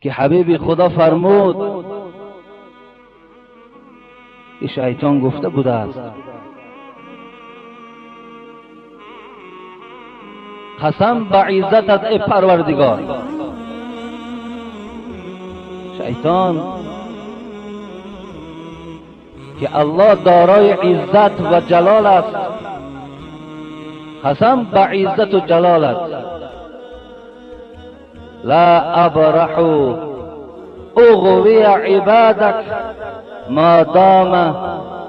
که حبیب خدا فرمود که شیطان گفته بوده است قسم به عزتت ای پروردگار. شیطان که الله دارای عزت و جلال است، قسم به عزت و جلالت، لا ابرح اغوی عبادك ما دام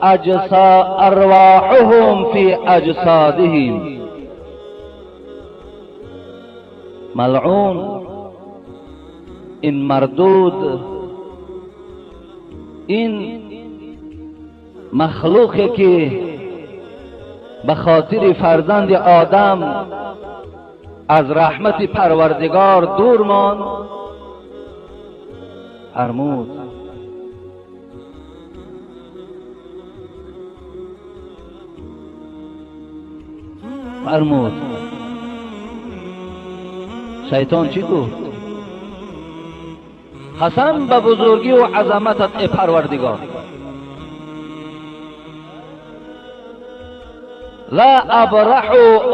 اجسا ارواحهم فی اجسادهم. ملعون این مردود، این مخلوقی که به خاطر فرزند آدم از رحمت پروردگار دور ماند، فرمود فرمود شیطان چی گفت؟ قسم به بزرگی و عظمتت ای پروردگار، لا ابرح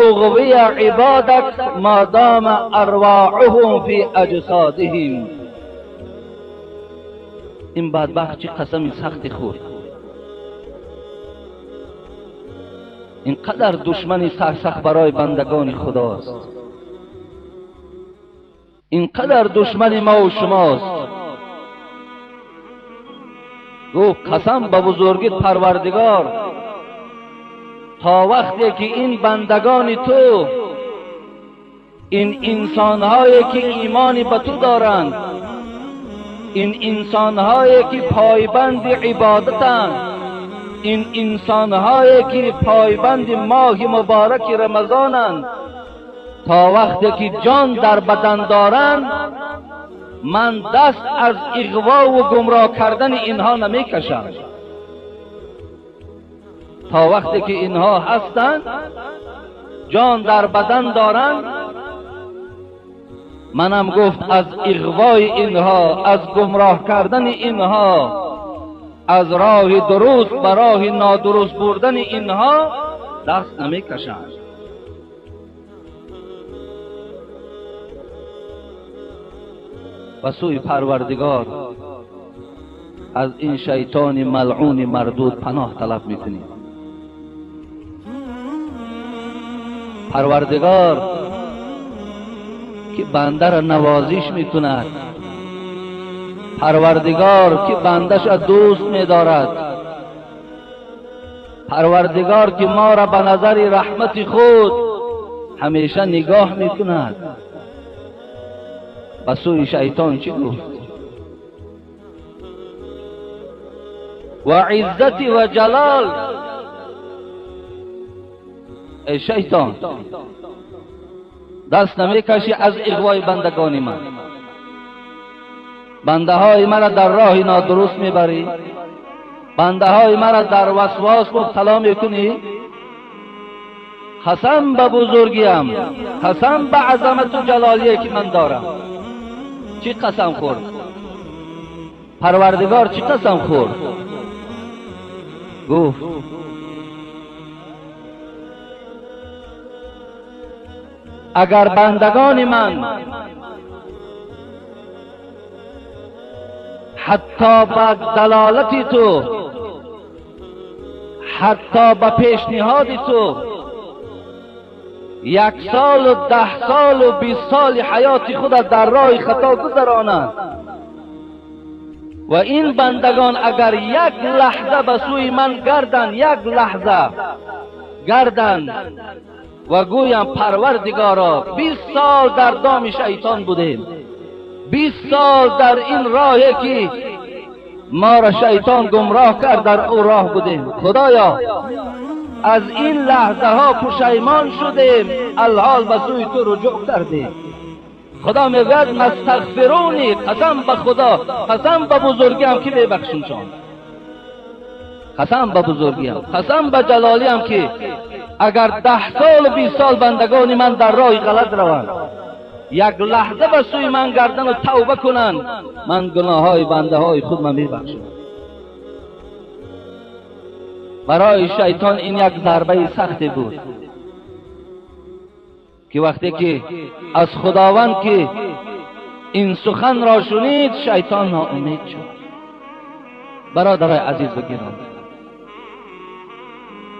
اغوی عبادك ما دام ارواحهم فی اجسادهم. این بدبخت چه قسم سختی خورد، اینقدر دشمنی سرسخت برای بندگان خداست، اینقدر دشمن ما و شماست. گفت قسم به بزرگی پروردگار، تا وقتی که این بندگان تو، این انسانهایی که ایمان به تو دارند، این انسانهایی که پایبند عبادتند، این انسانهایی که پایبند ماه مبارک رمضانند، تا وقتی که جان در بدن دارند، من دست از اغوا و گمراه کردن اینها نمیکشم. تا وقتی که اینها هستند، جان در بدن دارند، منم گفت از اغوای اینها، از گمراه کردن اینها، از راه درست به راه نادرست بردن اینها دست نمیکشم. و سوی پروردگار از این شیطان ملعون مردود پناه طلب میکنیم. پروردگار که بنده را نوازش میکند، پروردگار که بندش را دوست میدارد، پروردگار که ما را به نظر رحمت خود همیشه نگاه میکند. به سوی شیطان چی گفت؟ و عزت و جلال، ای شیطان دست نمیکشی از اغوای بندگان من، بنده های مرا در راه نادرست میبری، بنده های مرا در وسواس مبتلا میکنی. قسم به بزرگیم، قسم به عظمت و جلالیه که من دارم. چی قسم خورد؟ پروردگار چی قسم خورد؟ گفت اگر بندگان من حتی به دلالت تو، حتی به پیشنهاد تو، 1 سال و 10 سال و 20 سال حیات خود در راه خطا گذرانند و این بندگان اگر یک لحظه به سوی من گردند، یک لحظه گردند و گویم پروردگارا 20 سال در دام شیطان بودیم، 20 سال در این راهی که ما را شیطان گمراه کرد در او راه بودیم، خدایا از این لحظه ها پشیمان شدیم، الحال به سوی تو رجوع کردیم. خدا میگوید مستغفرونی، قسم به خدا، قسم به بزرگیم که میبخشمشان، قسم به بزرگیم، قسم به جلالیم که اگر 10 سال و 20 سال بندگان من در راه غلط روند، یک لحظه به سوی من گردن و توبه کنند، من گناه های بنده های خود من میبخشم. برای شیطان این یک ضربه سختی بود که وقتی که از خداوند که این سخن را شنید، شیطان ناامید شد. برادرای عزیز و گرامی،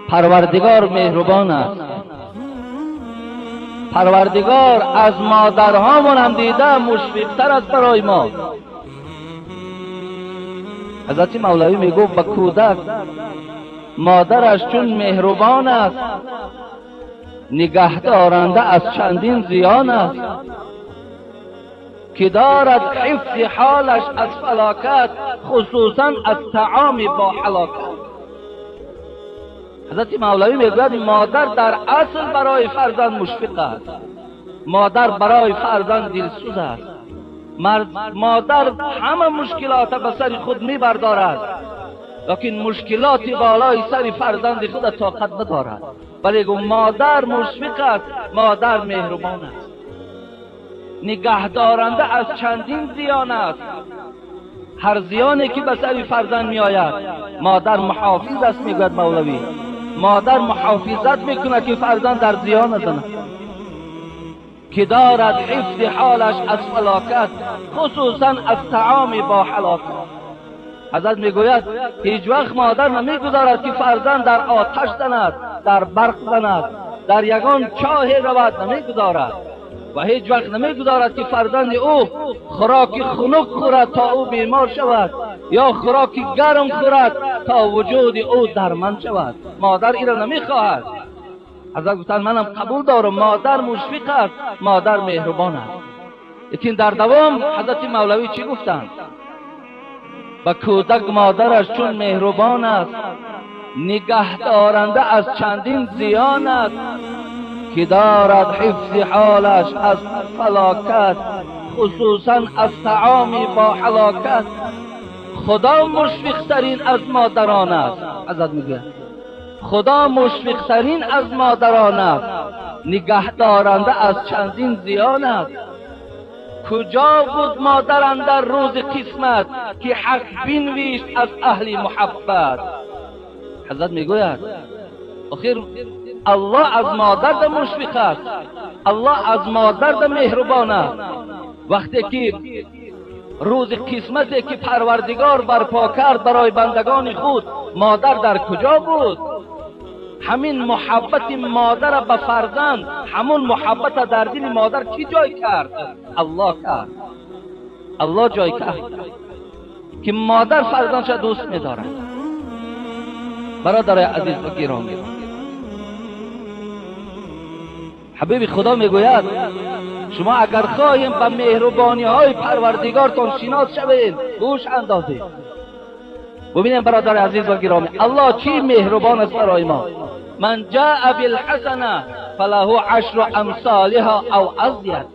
پروردگار مهربان است. پروردگار از مادرهامون هم دیده مشفقتر است برای ما. حضرت مولوی میگفت به کودک مادرش چون مهربان است، نگه دارنده از چندین زیان است، که دارد حفظ حالش از فلاکت، خصوصا از طعام با هلاکت. حضرت مولوی میگوید مادر در اصل برای فرزند مشفق است، مادر برای فرزند دلسوز است، مادر همه مشکلات به سر خود میبردارد، لیکن مشکلات بالای سر فرزند خود طاقت ندارد. ولی مادر مشفق است، مادر مهربان است، نگهدارنده از چندین زیان است. هر زیانی که به سر فرزند می آید مادر محافظ است. میگوید مولوی مادر محافظت میکند که فرزند در زیان نزند، که دارد حفظ حالش از فلاکت، خصوصا از طعام با هلاکت. حضرت میگوید هیچ وقت مادر نمیگذارد که فرزند در آتش زند، در برق زند، در یگان چاه رود، نمیگذارد. و هیچ وقت نمیگذارد که فرزند او خوراک خنک خورد تا او بیمار شود، یا خوراک گرم خورد تا وجود او درمند شود. مادر این را نمیخواهد. حضرت گفتند منم قبول دارم، مادر مشفق است، مادر مهربان است. لیکن در دوام حضرت مولوی چی گفتند؟ به کودک مادرش چون مهربان است، نگه دارنده از چندین زیان است، که دارد حفظ حالش از فلاکت، خصوصا از طعام با هلاکت. خدا مشفقترین از مادران است. حضرت میگه خدا مشفقترین از مادران است، نگه دارنده از چندین زیان است. کجا بود مادران در روز قسمت، که حق بنویشت از اهل محبت. حضرت میگوید آخر الله از مادر مشفق است، الله از مادر مهربان است. وقتی که روز قسمتی که پروردگار برپا کرد برای بندگان خود، مادر در کجا بود؟ همین محبت مادر به فرزند، همون محبت در دل مادر کی جای کرد؟ الله کرد. الله جای کرد که مادر فرزندش دوست می‌دارد. برادر عزیز و گرامی، حبیب خدا میگوید شما اگر خواهیم به مهربانی های پروردگارتان شناس شوید، گوش اندازید. ببینیم برادر عزیز و گرامی، الله چی مهربان است برای ما. من جاء بالحسنه فله عشر امثالها او ازید،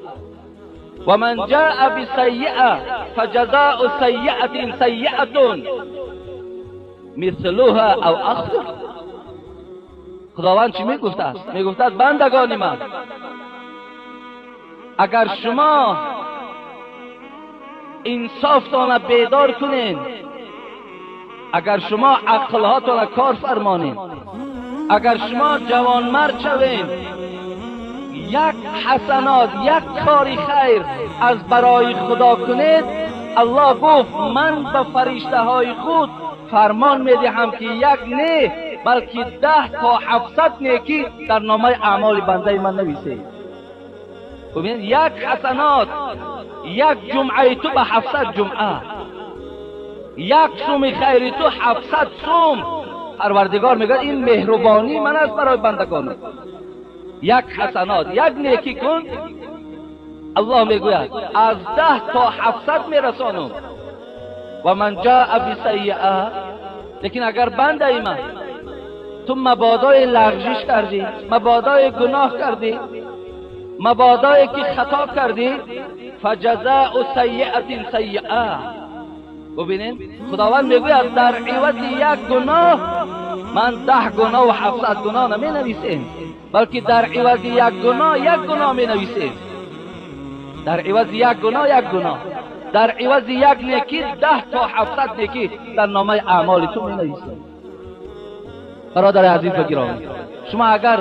و من جاء بسیئه فجزاء سیئه سیئه مثلها او اکثر. خداوند چی میگفت است؟ میگفت است بندگان من، اگر شما انصافتان بیدار کنین، اگر شما عقلهاتان کار فرمانین، اگر شما جوانمرد شوین، یک حسنات، یک کار خیر از برای خدا کنید، الله گفت من به فرشته های خود فرمان میدهم که یک نه بلکه 10 تا 700 نیکی در نامه اعمال بنده من نویسید. ببین یک حسنات، یک جمعه تو به 700 جمعه، یک سوم خیر تو 700 سوم. پروردگار میگه این مهربانی من است برای بندگان. یک حسنات، یک نیکی کن، الله میگوید از 10 تا 700 میرسانم. و من جاء بسیئه، لیکن اگر بنده ای من تو مبادای لغزش کردی، مبادای گناه کردی، مبادای که خطا کردی، فجزاء سیئه سیئه. ببینین خداوند میگوید در عوض یک گناه من 10 گناه و 700 گناه نمی نویسیم، بلکه در عوض یک گناه یک گناه می نویسیم. در عوض یک گناه یک گناه، در عوض یک نیکی 10 تا 700 نیکی در نامه اعمال تو می نویسد. برادر عزیز و گرامی، شما اگر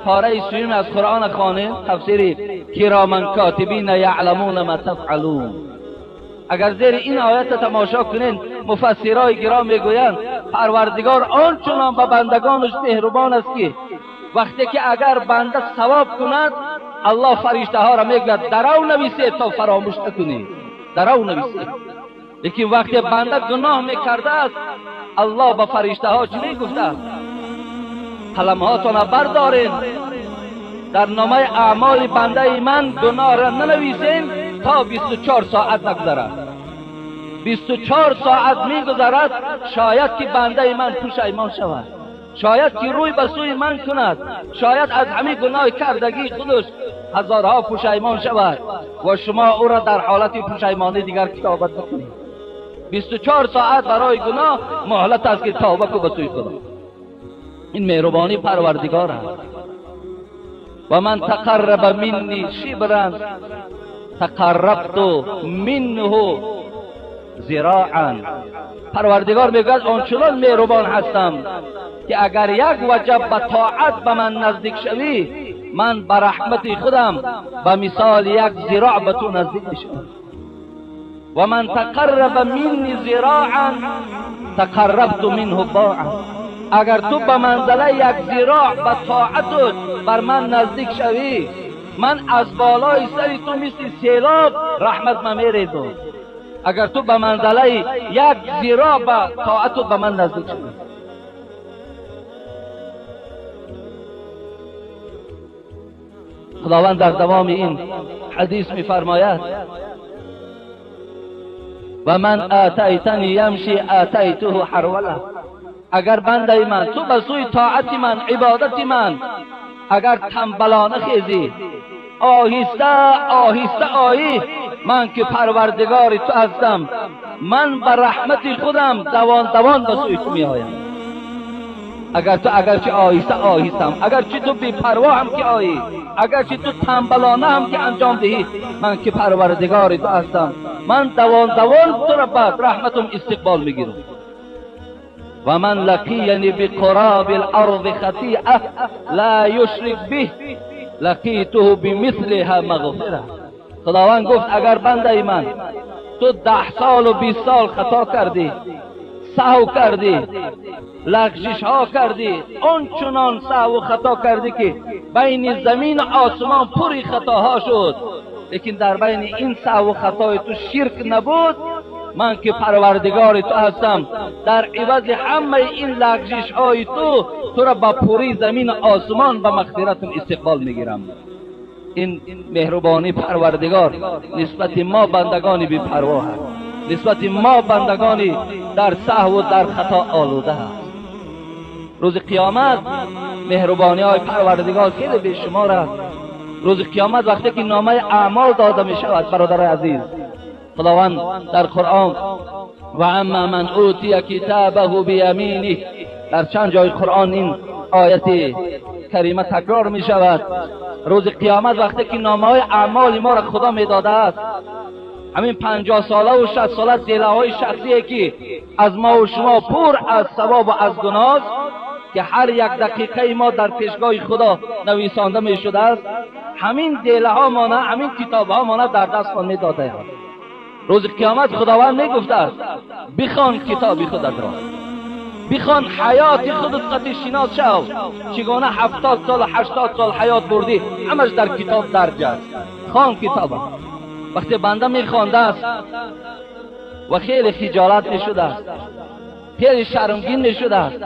پاره سوم از قرآن خوانید، تفسیر کرامن کاتبین یعلمون ما تفعلون، اگر زیر این آیت تماشا کنین، مفسرای گرام میگویند پروردگار آنچنان به بندگانش مهربان است که وقتی که اگر بنده ثواب کند، الله فرشته ها را میگوید درو نویسید تا فراموش نکنید، درو نویسید. لیکن وقتی بنده گناه میکرده است، الله به فرشته ها چی میگفته است؟ قلم هاتان را بردارین، در نامه اعمال بنده من گناه را ننویسین تا 24 ساعت نگذرد. 24 ساعت میگذرد، شاید که بنده من پشیمان شود، شاید که روی به سوی من کند، شاید از همین گناه کردگی خودش هزارها پشیمان شود و شما او را در حالت پشیمانی دیگر کتابت نکنید. 24 ساعت برای گناه مهلت است که توبه کو به سوی خدا. این مهربانی پروردگار است. و من تقرب منی شبرا تقربت منه ذراعا. پروردگار میگوید آنچنان مهربان هستم که اگر یک وجب به طاعت به من نزدیک شوی، من به رحمت خودم به مثال یک ذراع به تو نزدیک میشوم. و من تقرب منی ذراعا تقربت منه باعا. اگر تو به منزله یک ذراع به طاعتت بر من نزدیک شوی، من از بالای سر تو مثل سیلاب رحمت من میریزم. اگر تو به منزله یک ذراع به طاعتت به من نزدیک شوی. خداوند در دوام این حدیث میفرماید و من آتیتنی یمشی آتیته حروله. اگر بنده من تو به سوی طاعت من، عبادت من، اگر تنبلانه خیزی، آهسته آهسته آیی، من که پروردگار تو هستم، من به رحمت خودم دوان دوان به سوی تو می آیم. اگر تو اگرچه آهسته آهستم، اگرچه تو بی پروا هم که آیی، اگرچه تو تنبلانه هم که انجام دهی، من که پروردگار تو هستم، من دوان دوان تو را به رحمتم استقبال میگیرم. و من لقینی بقراب الارض خطیئه لا یشرک به لقیته بمثلها مغفره. خداوند گفت اگر بنده من تو 10 سال و 20 سال خطا کردی، سهو کردی، لغزش ها کردی، آنچنان سهو و خطا کردی که بین زمین و آسمان پری خطاها شد، لیکن در بین این سهو و خطای تو شرک نبود، من که پروردگار تو هستم، در عوض همه این لغزش های تو، تو را با پوری زمین و آسمان به مغفرتم استقبال میگیرم. این مهربانی پروردگار نسبت ما بندگانی بی پروا هست، نسبت ما بندگانی در سهو و در خطا آلوده هست. روز قیامت مهربانی های پروردگار خیلی بیشمار است. روز قیامت وقتی که نامه اعمال داده می شود، برادر عزیز، خداوند در قرآن و اما من اوتی کتابه بیمینه، در چند جای قرآن این آیت کریمه تکرار می شود. روز قیامت وقتی که نامه های اعمال ما را خدا می داده است، همین 50 ساله و 60 ساله دیله های شخصیه که از ما و شما پر از ثواب و از گناه است که هر یک دقیقه ما در پیشگاه خدا نویسانده می شده است، همین دیله ها مانه، همین کتاب ها مانه در دست ما می داده است. روز قیامت خداوند می گفته است بخوان کتاب خودت را، بخوان حیات خودت قطعی شناس شو، چگونه 70 سال 80 سال حیات بردی، همش در کتاب درج است. خوان کتاب. وقتی بنده میخوانده است و خیلی خجالت میشده است، خیلی شرمگین میشده است،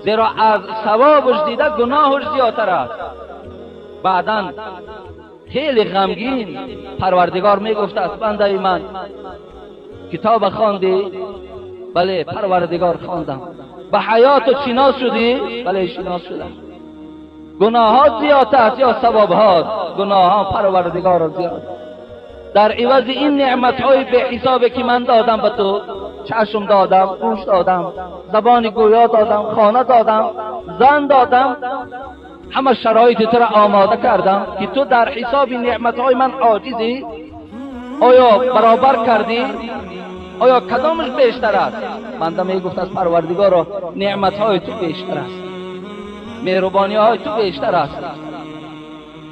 زیرا از ثوابش دیده گناهش زیادتر است. بعدا خیلی غمگین پروردگار میگفت است بنده من کتاب خواندی؟ بله پروردگار خواندم. به حیات شناس شدی؟ بله شناس شدم. گناهات زیاد است یا ثوابهات؟ گناهان پروردگار زیاد. در عوض این نعمتهای به حسابی که من دادم به تو، چشم دادم، گوش دادم، زبان گویا دادم، خانه دادم، زن دادم، همه شرایط تو را آماده کردم که تو در حساب نعمتهای من عاجزی. آیا برابر کردی؟ آیا کدامش بیشتر است؟ بنده میگفت از پروردگارا نعمتهای تو بیشتر است، مهربانی های تو بیشتر است.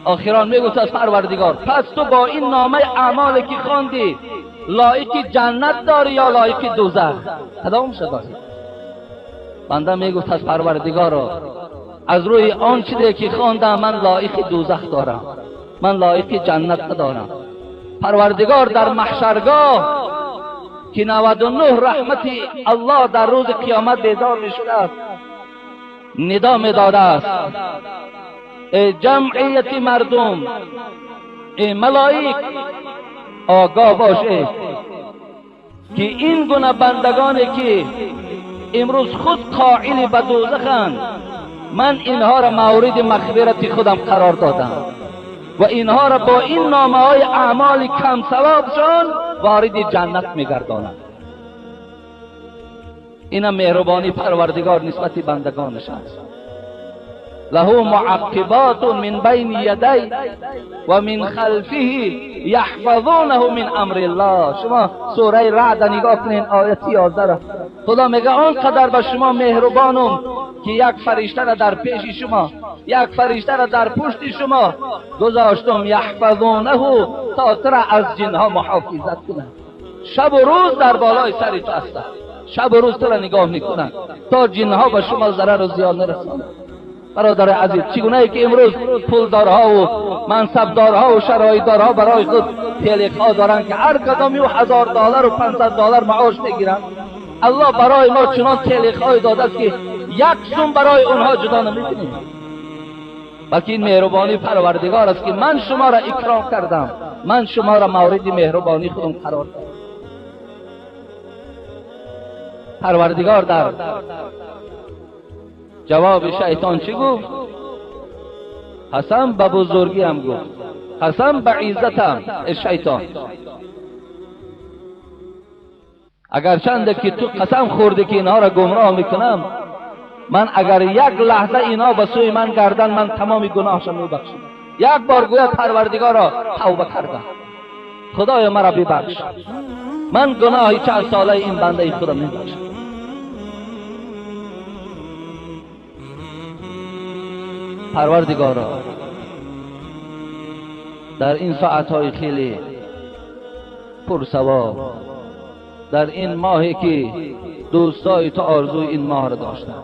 آخران میگفت از پروردگار پس تو با این نامه اعمالی که خواندی لایق جنت داری یا لایق دوزخ؟ کدامش داری؟ بنده میگفت از پروردگارا از روی آن چیزی که خواندم من لایق دوزخ دارم، من لایق جنت ندارم. پروردگار در محشرگاه که 99 رحمت الله در روز قیامت بیدار میشده است، ندا میداده است ای جمعیت مردم، ای ملائک، آگاه باشید که این گونه بندگانی که امروز خود قائل به دوزخند، من اینها را مورد مغفرت خودم قرار دادم و اینها را با این نامه های اعمال کم ثوابشان وارد جنت میگردانم. اینم مهربانی پروردگار نسبت بندگانش است. له معقبات من بین یدی و من خلفه یحفظونه من امر الله. شما سوره رعد نگاه کنین آیت 11 را. خدا میگه آنقدر به شما مهربانم که یک فرشته را در پیش شما، یک فرشته را در پشت شما گذاشتم، یحفظونه، تا تو را از جنها محافظت کنند. شب و روز در بالای سر تو هستند، شب و روز تو را نگاه میکنند تا جنها به شما ضرر و زیان نرسانند. برادر عزیز، چگونه ای که امروز پولدارها و منصبدارها و شرایطدارها برای خود تلیقها دارند که هر کدامی $1000 و $500 معاش میگیرند، الله برای ما چنان تلیقهای داده است که یک سوم برای اونها جدا نمیکنیم. بلکه این مهربانی پروردگار است که من شما را اکرام کردم، من شما را مورد مهربانی خودم قرار دادم. پروردگار در جواب شیطان چی گفت؟ قسم به بزرگیم گفت، قسم به عزتم ای شیطان، اگر چند که تو قسم خوردی که اینها را گمراه میکنم، من اگر یک لحظه اینها به سوی من گردن، من تمام گناهشان میبخشم. یک بار گوید پروردگارا توبه کردم، خدایا مرا ببخش، من گناه چند ساله این بنده خودم میبخشم. پروردگارا در این ساعتهای خیلی پرثواب، در این ماهی که دوستای تو آرزوی این ماه را داشتند،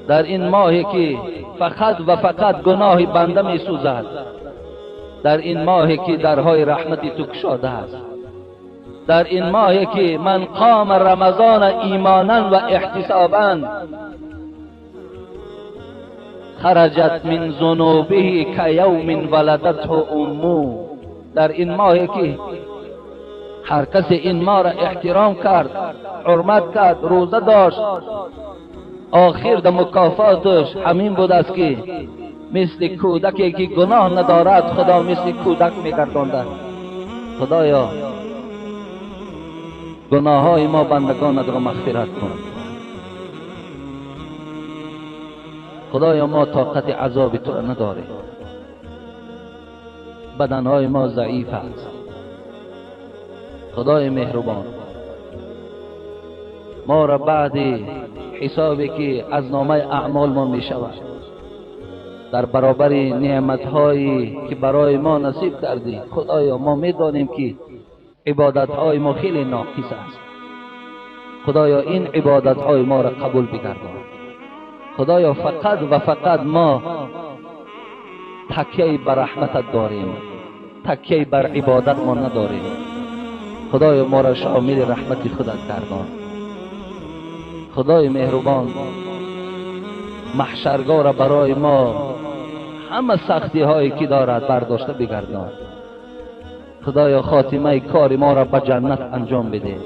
در این ماهی که فقط و فقط گناه بنده می سوزد، در این ماهی که درهای رحمت تو گشاده است، در این ماهی که من قام رمضان ایمانا و احتسابا خرجت من ذنوبه کیوم ولدته امه، در این ماهی که هر کسی این ماه را احترام کرد، حرمت کرد، روزه داشت، آخر در مکافاتش همین بود است که مثل کودکی که گناه ندارد خدا مثل کودک میگرداند. خدایا گناه های ما بندگانت را مغفرت کن. خدایا ما طاقت عذاب تو را نداریم، بدنهای ما ضعیف است. خدای مهربان ما را بعد حسابی که از نامه اعمال ما می شود در برابر نعمتهایی که برای ما نصیب کردی، خدایا ما می دانیم که عبادتهای ما خیلی ناقص است. خدایا این عبادتهای ما را قبول بگردان. خدایا فقط و فقط ما تکیه بر رحمتت داریم، تکیه بر عبادت ما نداریم. خدایا ما را شامل رحمت خودت گردان. خدای مهربان محشرگاه را برای ما همه سختی هایی که دارد برداشته بگردان. خدایا خاتمه کار ما را به جنت انجام بده.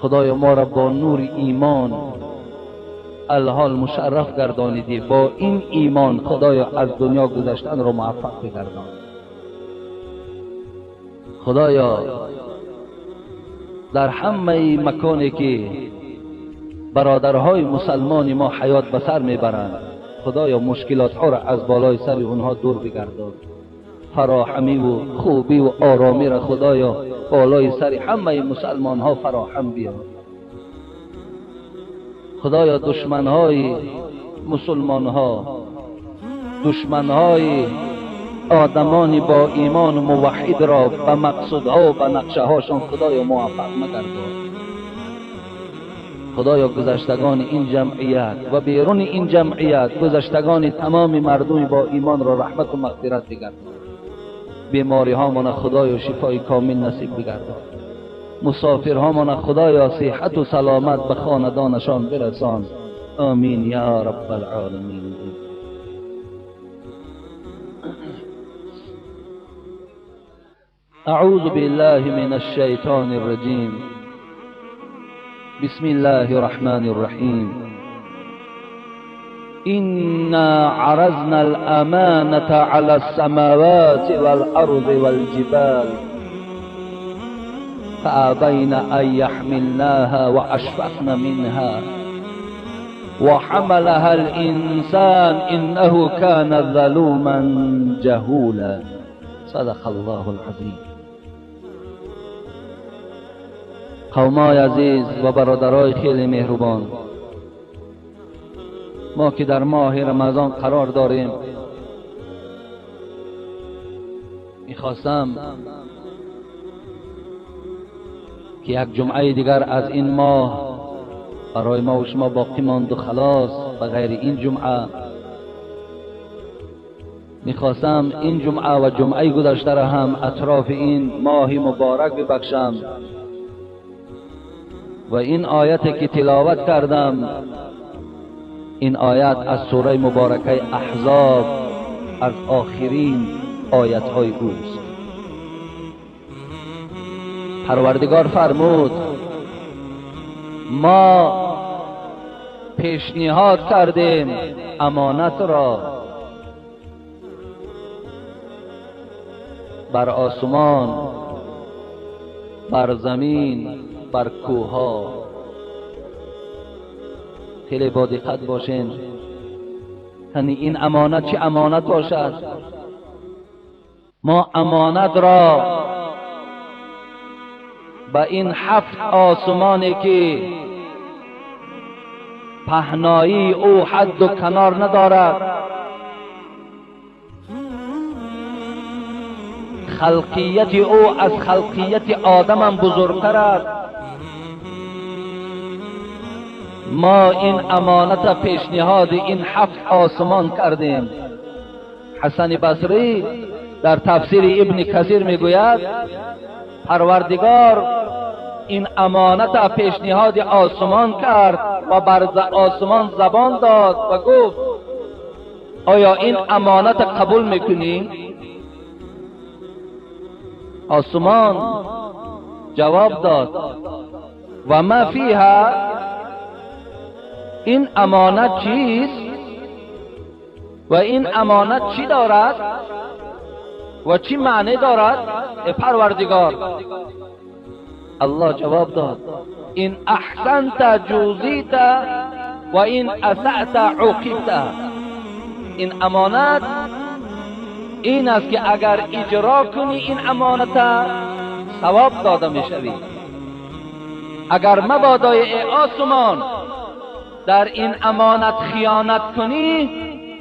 خدایا ما را با نور ایمان الحال مشرف گردانیدی، با این ایمان خدایا از دنیا گذشتن را موفق بگردان. خدایا در همه مکانی که برادرهای مسلمان ما حیات به سر میبرند، خدایا مشکلات ها را از بالای سر اونها دور بگردان. فراهمی و خوبی و آرامی را خدایا بالای سر همه مسلمان ها فراهم بیار. خدایا دشمن های مسلمان ها، دشمن های آدمانی با ایمان و موحد را به مقصودها و به نقشه هاشان خدایا موفق مگردان. خدایا گذشتگان این جمعیت و بیرون این جمعیت، گذشتگان تمام مردم با ایمان را رحمت و مغفرت بگردان. بیماری هامان خدایا شفای کامل نصیب بگردان. مسافرهامان خدایا صحت و سلامت به خاندانشان برسان. آمین یا رب العالمین. اعوذ بالله من الشیطان الرجیم. بسم الله الرحمن الرحیم. إنا عرضنا الأمانة على السماوات والأرض والجبال فأبين أن يحملناها وأشفقن منها وحملها الإنسان إنه كان ظلوما جهولا. صدق الله العظیم. قومای عزیز و برادرای خیلی مهربان، ما که در ماه رمضان قرار داریم، میخواستم که یک جمعه دیگر از این ماه برای ما و شما باقی ماند و خلاص، به غیر این جمعه. میخواستم این جمعه و جمعه گذشته را هم اطراف این ماه مبارک ببخشم و این آیت که تلاوت کردم، این آیت از سوره مبارکه احزاب، از آخرین آیت های اوست. پروردگار فرمود ما پیشنهاد کردیم امانت را بر آسمان، بر زمین، بر کوه‌ها. خیلی با دقت باشین، یعنی این امانت چه امانت باشد؟ ما امانت را به این 7 آسمانی که پهنایی او حد و کنار ندارد، خلقیت او از خلقیت آدم هم بزرگتر است، ما این امانت پیشنهاد این 7 آسمان کردیم. حسن بصری در تفسیر ابن کثیر میگوید پروردگار این امانت پیشنهاد آسمان کرد و بر آسمان زبان داد و گفت آیا این امانت قبول میکنی؟ آسمان جواب داد و ما فیها، این امانت چیست و این امانت چی دارد و چی معنی دارد؟ ای پروردگار. الله جواب داد این احسنت جوزیت و این اسأت عوقبت. این امانت این است که اگر اجرا کنی این امانت ثواب داده میشوی، اگر مبادای ای آسمان در این امانت خیانت کنی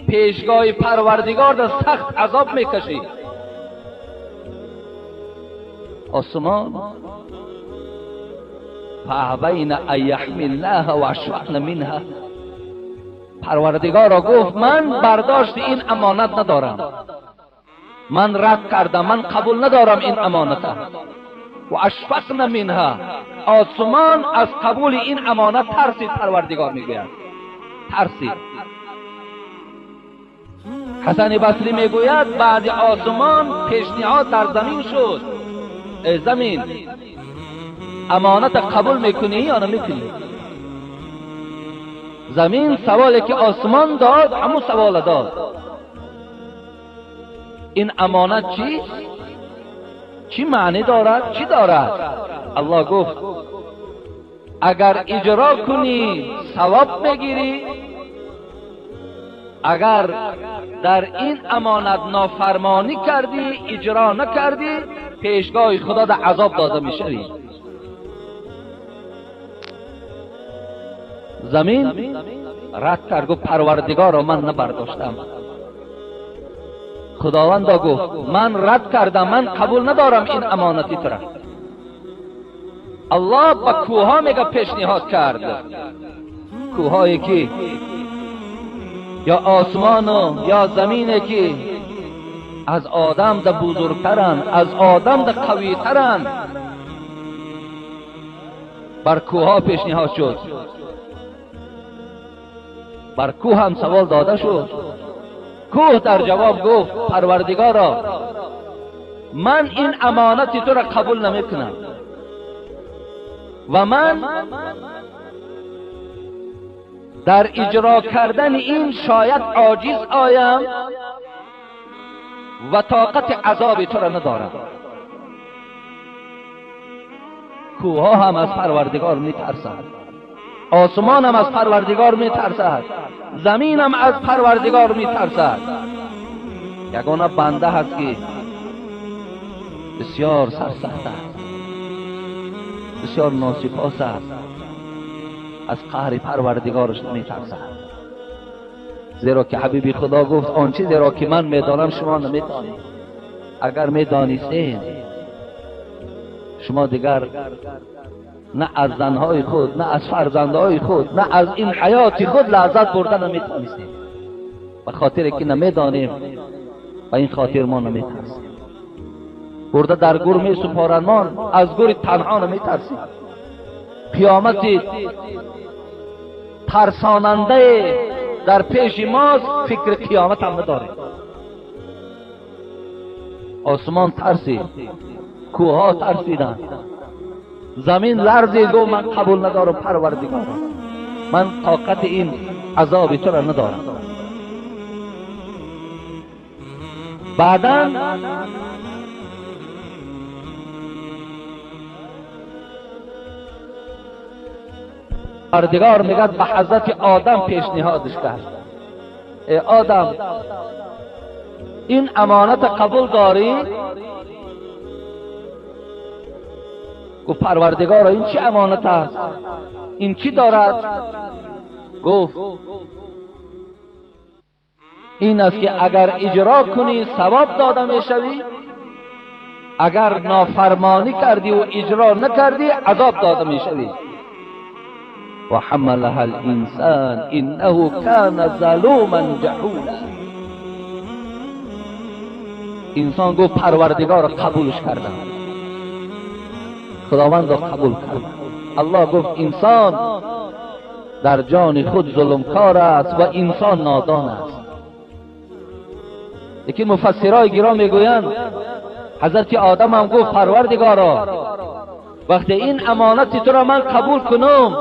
پیشگاه پروردگار در سخت عذاب میکشی. آسمان فأبین ان یحملناها واشفقن منها، پروردگار را گفت من برداشت این امانت ندارم، من رد کردم، من قبول ندارم این امانت. و اشفقن منها، آسمان از قبول این امانت ترسید. پروردگار میگوید ترسید. حسن بصری میگوید بعد آسمان پیشنهاد در زمین شد، ای زمین امانت قبول میکنی یا نمیکنی؟ زمین سوالی که آسمان داد همون سوال داد. این امانت چیست؟ چی معنی دارد؟ چی دارد؟ الله گفت اگر اجرا کنی ثواب میگیری، اگر در این امانت نافرمانی کردی، اجرا نکردی، پیشگاه خدا در عذاب داده میشوی. زمین رد کرد، گفت پروردگارا من نبرداشتم. خداوندا گفت من رد کردم، من قبول ندارم این امانتی تو را. الله به کوها میگه پیشنهاد کرد، کوهایی که یا آسمان و یا زمینه که از آدم ده بزرگترن، از آدم ده قویترن، بر کوها پیشنهاد شد. بر کوه هم سوال داده شد. کوه در جواب گفت پروردگارا من این امانت تو را قبول نمی کنم و من در اجرا کردن این شاید عاجز آیم و طاقت عذاب تو را ندارم. کوه هم از پروردگار می ترسد، آسمان هم از پروردگار می ترسد، زمین هم از پروردگار می ترسد. یگانه بنده هست که بسیار سرسخت است، بسیار ناسپاس است، از قهر پروردگارش نمی ترسد. زیرا که حبیب خدا گفت آن چیزی را که من میدانم شما نمیدانید، اگر میدانستید شما دیگر نه از زنهای خود، نه از فرزندهای خود، نه از این حیات خود لذت برده نمیتونستید. به خاطر که نمیدانیم و این خاطر ما نمیترسیم. برده در گور می سپارند، ما از گور تنها نمیترسیم. قیامت ترساننده در پیش ماست، فکر قیامت هم نداریم. آسمان ترسید، کوهها ترسیدند، زمین لرزید، گفت من قبول ندارم پروردگارم، من طاقت این عذاب تو را ندارم. بعدا پروردگار میگه به حضرت آدم پیشنهادش کرد، ای آدم این امانت قبول داری؟ گفت پروردگارا این چه امانت است؟ این چی دارد؟ گفت این است که اگر اجرا کنی ثواب داده میشوی، اگر نافرمانی کردی و اجرا نکردی عذاب داده میشوی. و حملها الانسان انه کان ظلوما جهولا. انسان گفت پروردگار قبولش کردم، خداوند را قبول کرد. الله گفت انسان در جان خود ظلمکار است و انسان نادان است. لیکن مفسرای گرام میگویند حضرت آدم هم گفت پروردگارا وقتی این امانت تو را من قبول کنم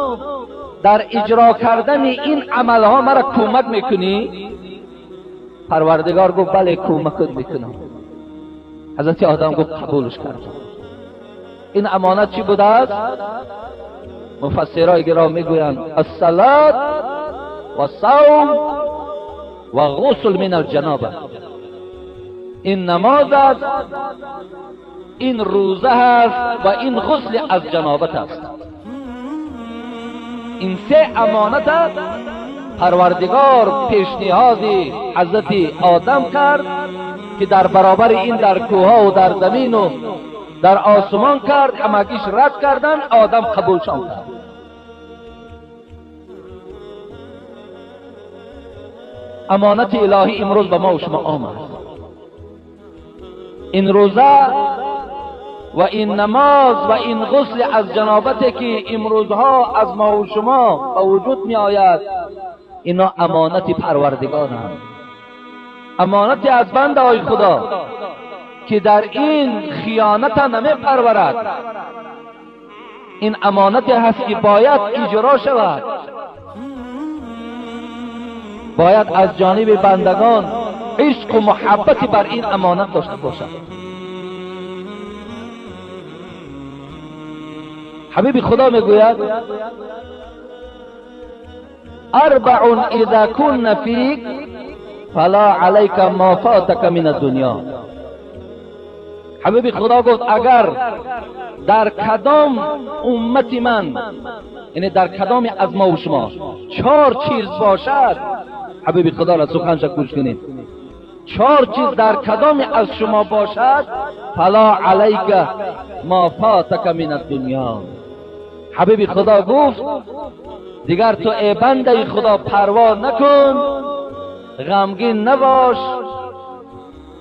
در اجرا کردن این عملها مرا کمک میکنی؟ پروردگار گفت بله کمکت میکنم. حضرت آدم گفت قبولش کردم. این امانت چی بوده است؟ مفسرای گرام میگویند الصلاة و صوم و غسل من الجنابه. این نماز است، این روزه است و این غسل از جنابت است. این سه امانت است پروردگار پیشنهاد حضرت آدم کرد که در برابر این در کوهها و در زمین و در آسمان کرد، همگیش رد کردن، آدم قبولشان کرد. امانت الهی امروز به ما و شما آمد. این روزه و این نماز و این غسل از جنابت که امروزها از ما و شما به وجود می آید، اینا امانت پروردگارند، امانت از بنده های خدا که در این خیانت نمی پرورد. این امانت هست که باید اجرا شود، باید از جانب بندگان عشق و محبت بر این امانت داشته باشد. حبیب خدا میگوید اربع اذا کن فیک فلا علیک ما فاتک من الدنیا. حبیب خدا گفت اگر در کدام امت من، یعنی در کدام از ما و شما 4 چیز باشد، حبیب خدا را سخنش گوش کنید، 4 چیز در کدام از شما باشد، فلا علیک ما فاتک من الدنیا. حبیب خدا گفت دیگر تو ای بنده خدا پروا نکن، غمگین نباش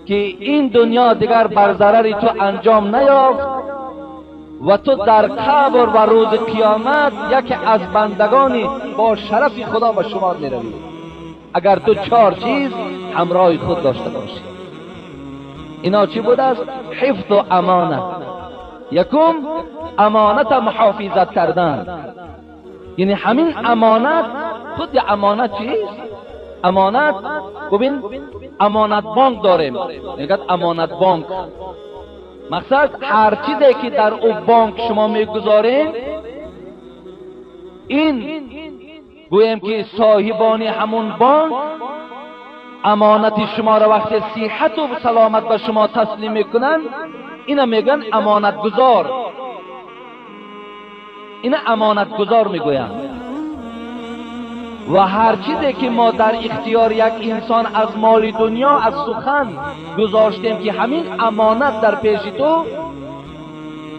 که این دنیا دیگر بر ضرر تو انجام نیافت و تو در قبر و روز قیامت یکی از بندگانی با شرف خدا به شمار میروی اگر تو 4 چیز همراه خود داشته باشی. اینا چی بوده است؟ حفظ و امانت. یکم امانت محافظت کردن، یعنی همین امانت خود امانت چیست؟ امانت، ببین امانت بانک داریم، میگه امانت بانک، مقصد هر چیزی که در او بانک شما میگذارین، این گویم که صاحبان همون بانک امانت شما را وقت صحت و سلامت به شما تسلیم میکنن، اینا میگن امانت گذار، اینا امانت گذار میگوین. و هر چیزی که ما در اختیار یک انسان از مال دنیا، از سخن گذاشتیم که همین امانت در پیش تو،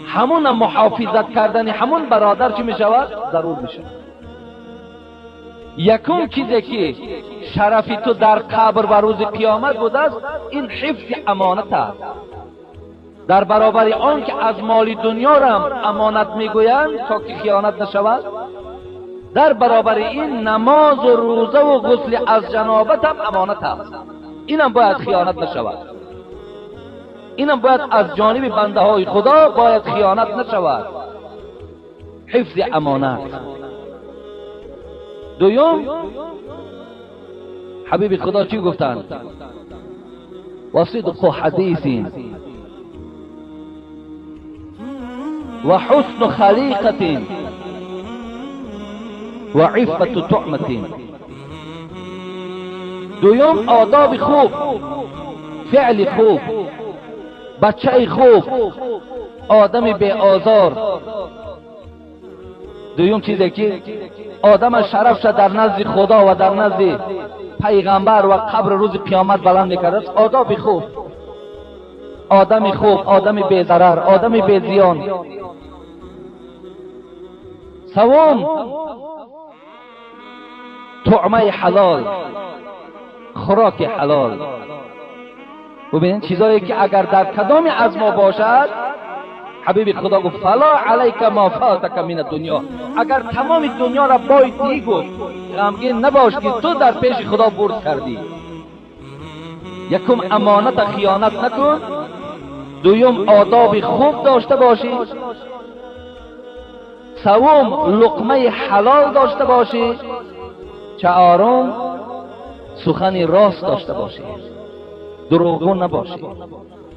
همون محافظت کردن همون برادر چی میشود؟ ضرور میشود. یکم چیزی که شرف تو در قبر و روز قیامت بوده است، این حفظ امانت است. در برابر آن که از مال دنیا را امانت میگویند تا که خیانت نشود، در برابر این نماز و روزه و غسل از جنابت هم امانت است، اینم باید خیانت نشود، اینم باید از جانب بنده های خدا باید خیانت نشود. حفظ امانت. دوم حبیب خدا چی گفتند؟ و صدق حدیث و حسن خلیقة و عفت طعمة. دوم آداب خوب، فعل خوب، بچه خوب، آدم بی آزار. دوم چیزی که آدم شرفش در نزد خدا و در نزد پیغمبر و قبر روز قیامت بلند میکرد، آداب خوب، آدم خوب، آدم بی ضرر، آدم بی زیان. سوم طعمه حلال، خوراک حلال. ببینید چیزایی که اگر در کدام از ما باشد، حبیب خدا گفت فلا علیک ما فاتک من الدنیا، اگر تمام دنیا را بایدی گفت غمگین نباش که تو در پیش خدا برد کردی. یکم امانت خیانت نکن، دوم آداب خوب داشته باشی، سوم لقمه حلال داشته باشی، چهارم سخن راست داشته باشی، دروغگو نباشی.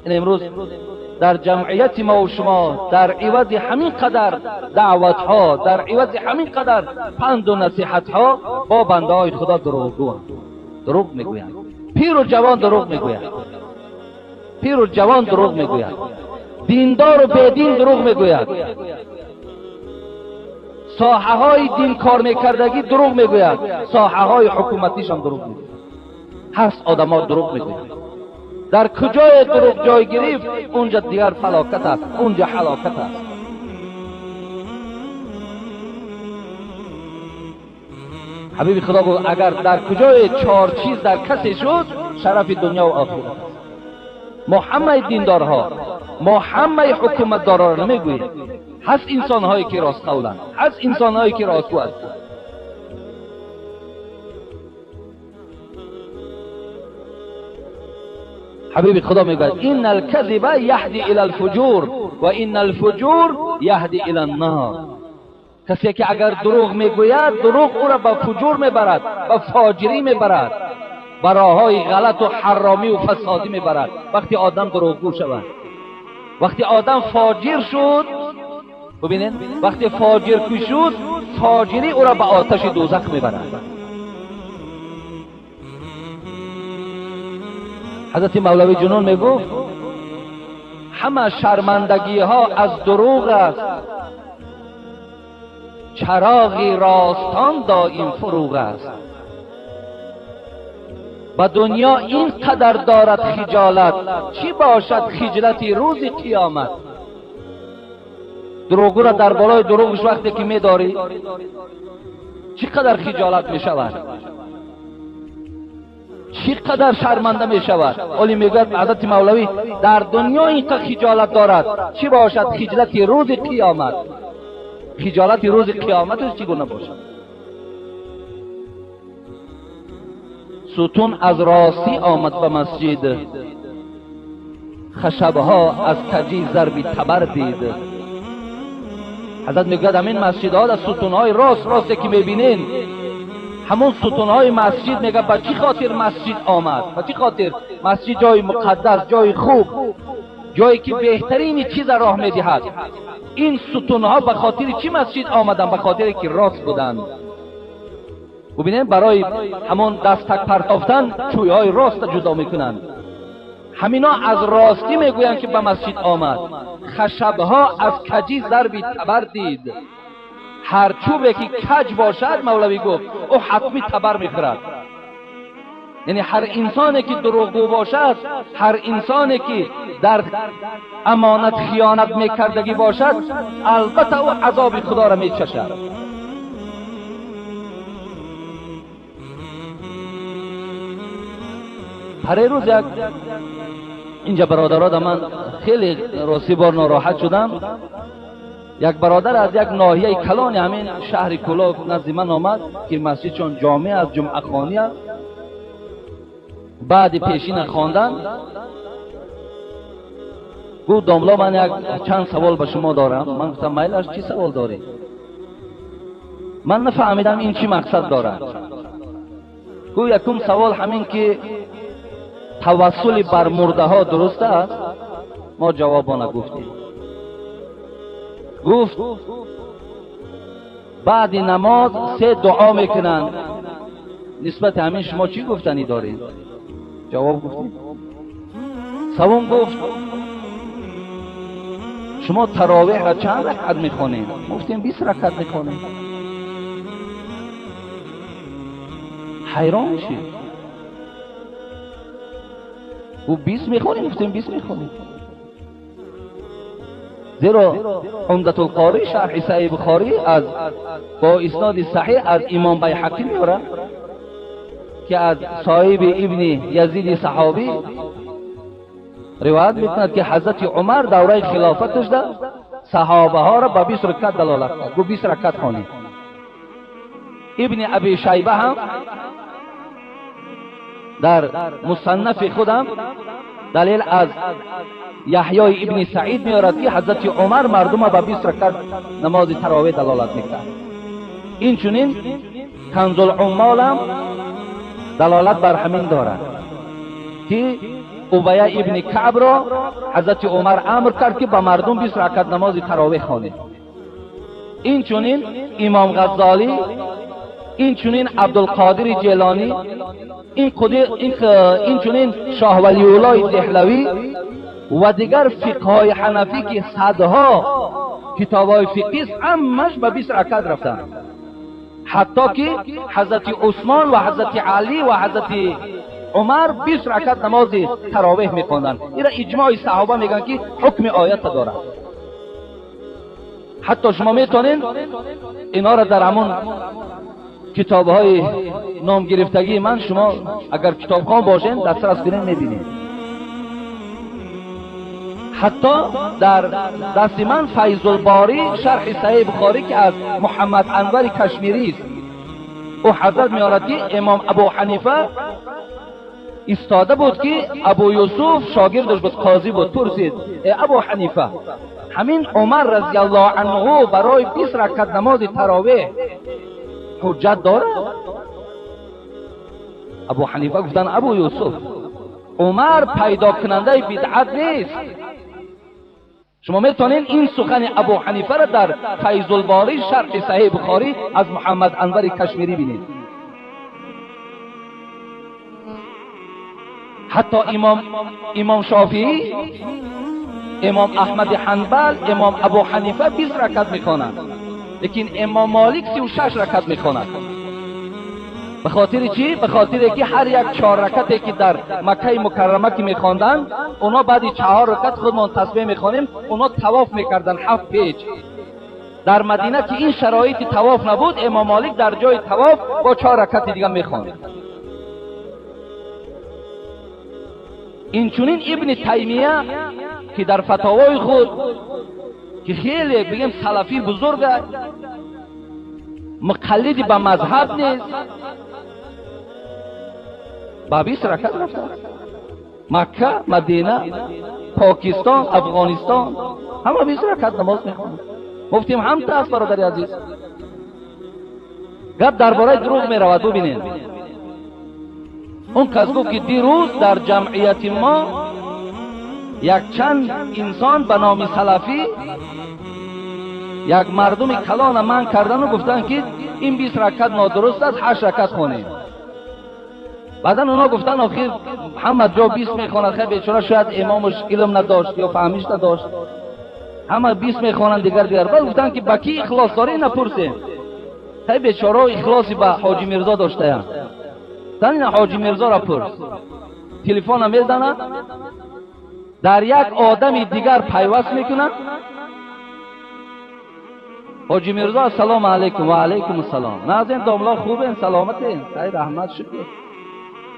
این امروز در جمعیت ما و شما در عوض همین قدر دعوت ها، در عوض همین قدر پند و نصیحت ها، با بنده های خدا دروغگو، دروغ میگویند. پیر و جوان دروغ میگویند، پیر و جوان دروغ میگویند، دیندار و بیدین دروغ میگویند، ساحه های دین کار میکردگی دروغ میگویند، ساحه های حکومتیش هم دروغ میگویند. هست آدم ها دروغ میگویند. در کجای دروغ جای گرفت اونجا دیگر فلاکت است، اونجا هلاکت است. حبیب خدا گفت اگر در کجای 4 چیز در کسی شد، شرف دنیا و آخرت است. ما همه دیندارها، ما همه حکومتدارها را نمیگوییم. هست انسانهایی که راست قولند، هست انسانهایی که راستگو هستند. حبیب خدا میگوید ان الكذب یهدی الی الفجور و ان الفجور یهدی الی النار. کسی که اگر دروغ میگوید، دروغ او را به فجور میبرد، به فاجری میبرد، به راههای غلط و حرامی و فسادی میبرد. وقتی آدم دروغگو شود، وقتی آدم فاجر شد، ببینید وقتی فاجر که شد، فاجری او را به آتش دوزخ میبرد. ҳазрати Мавлавӣ Ҷунун мегуфт ҳама шармандагиҳо аз дурӯғ аст, чароғи ростон доим фурӯғ аст. Ба дунё ин қадар дорад хиҷолат, чӣ бошад хиҷлати рӯзи қиёмат? Дурӯғгӯро дар болои дурӯғаш вақте ки медорӣ чӣ қадар хиҷолат мешавад, чӣ қадар шарманда мешавад. Оли мегӯяд ҳазрати Мавлавӣ дар дунё ин қадар хиҷолат дорад, чӣ бошад хиҷлати рӯзи қиёмат? Хиҷолати рӯзи қиёматаш чӣ гуна бошад? Сутун аз ростӣ омад ба масҷид, хашабҳо аз каҷи зарби табар дид. Ҳазрат мегӯяд ҳамин масҷидҳо дар сутунҳои рост росте ки мебинен, ҳамон сутунҳои масҷид мегӯяд ба чӣ хотир масҷид омад? Ба чӣ хотир масҷид ҷои муқаддас, ҷои хуб, ҷое ки беҳтарини чиза роҳ медиҳад. Ин сутунҳо ба хотири чӣ масҷид омаданд? Ба хотире ки рост буданд. бубинем барои ҳамон дастак партофтан чӯйҳои роста ҷудо мекунанд. Ҳамино аз ростӣ мегӯянд ки ба масҷид омад. Хашабҳо аз каҷи зарби табар дид. Ҳар чӯбе ки каҷ бошад, Мавлавӣ гуфт, ӯ ҳатмӣ табар мехӯрад. Яъне ҳар инсоне ки дурӯғгӯ бошад, ҳар инсоне ки дар амонат хиёнат мекардагӣ бошад, албатта ӯ азоби худоро мечашад. Ҳар рӯз як инҷа бародаро ман хеле рости бор нороҳат шудам. Як бародар аз як ноҳияи калони ҳамин шаҳри Кӯлоб назди ман омад ки масҷидшон ҷомеъ аст, ҷумъахонӣ аст. Баъди пешина хондан гуфт домло ман як чанд савол ба шумо дорам. Ман гуфтам майлаш, чӣ савол дорӣ? Ман нафаҳмидам ин чӣ мақсад дорад. Гуфт якум савол ҳамин ки тавассули бар мурдаҳо дуруст аст? Мо ҷавобона гуфтем. Гуфт баъди намоз се дуо мекунанд, нисбати ҳамин шумо чӣ гуфтанӣ доред? Ҷавоб гуфтем. Савум гуфт шумо таровеҳро чанд ракат мехонед? Гуфтем 20 ракат мехонем. Ҳайрон шид. Гуфт 20 мехонем? Гуфтем 20 мехонем. Зеро Умдатулқорӣ шарҳи Саҳиҳи Бухорӣ аз бо исноди саҳиҳ аз имом Байҳақӣ меорад ки аз соҳиби ибни Язиди саҳобӣ ривоят мекунад ки ҳазрати Умар давраи хилофаташ да саҳобаҳоро ба 20 ракат далолат кард. Гуфт 20 ракат хонед. Ибни Аби Шайба ҳам дар мусаннафи худам далел аз Яҳёи ибни Саид меорад ки ҳазрати Умар мардума ба 20 ракат намози таровеҳ далолат мекард. Инчунин Канзулуммолам далолат бар ҳамин дорад ки Убая ибни Каъбро ҳазрати Умар амр кард ки ба мардум 20 ракат намози таровеҳ хонед. Инчунин имом Ғаззолӣ, инчунин Абдулқодири Ҷелонӣ, инчунин Шоҳ Валиуллоҳи Деҳлавӣ ва дигар фиқҳҳои ҳанафӣ ки садҳо китобҳои фиқҳист, ҳамаш ба 20 ракат рафтанд. Ҳатто ки ҳазрати Усмон ва ҳазрати Алӣ ва ҳазрати Умар 20 ракат намози таровеҳ мехонданд. Ира иҷмои саҳоба мегӯянд ки ҳукми оята дорад. Ҳатто шумо метавонед инҳоро дар ҳамон китобҳои номгирифтагии ман, шумо агар китобхон бошед дастрас кунед мебинед. Ҳатто дар дасти ман Файзулборӣ шарҳи Саҳиҳи Бухорӣ ки аз Муҳаммад Анвари Кашмирист, ӯ ҳазрат меорад ки имом Абу Ҳанифа истода буд ки Абу Юсуф шогирдаш буд, қозӣ буд, пурсид э Абу Ҳанифа, ҳамин Умар разияллоҳу анҳу барои 20 ракат намози таровеҳ ҳуҷҷат дорад? Абу Ҳанифа гуфтанд Абу Юсуф, Умар пайдокунандаи бидъат нест. Шумо метавонед ин сухани Абу Ҳанифаро дар Файзулборӣ шарҳи Саҳиҳи Бухорӣ аз Муҳаммад Анвари Кашмирӣ бинед. Ҳатто имом Шофеӣ, имом Аҳмад Ҳанбал, имом Абу Ҳанифа 20 ракат мехонанд, лекин имом Молик 36 ракат мехонад. به خاطر چی؟ به خاطر که هر یک 4 رکعتی که در مکه مکرمه که میخواندن، اونا بعد 4 رکعت خودمان تسبیح میخوانیم، اونا طواف میکردن 7 پیچ. در مدینه که این شرایط طواف نبود، امام مالک در جای طواف با 4 رکعت دیگه میخواند. این چنین ابن تیمیه که در فتاوای خود که خیلی بگیم سلفی بزرگ، مقلد به مذهب نیست، با 20 رکعت رفته مکه، مدینه، پاکستان، افغانستان، همه 20 رکعت نماز میخوانند. گفتیم هم تا است برادر عزیز. گپ درباره دروغ میرود. ببینید اون کس گفت که دیروز در جمعیت ما یک چند انسان به نام سلفی یک مردم کلان من کردن و گفتن که این 20 رکعت نادرست است، 8 رکعت خونیم. بعدا اونا گفتن آخر همه جا 20 میخواند، خیلی بیچاره شاید امامش علم نداشت یا فهمیش نداشت، همه 20 میخوانند دیگر. بعد گفتن که با کی اخلاص داری نپرسیم، خیلی بیچاره اخلاصی به حاجی میرزا داشته. گفتن حاجی میرزا را پرس. تلفن میزنه، در یک آدم دیگر پیوست میکنه. حاجی میرزا السلام علیکم. و علیکم السلام. نازین داملا خوبین، سلامتین، خیر رحمت شکر.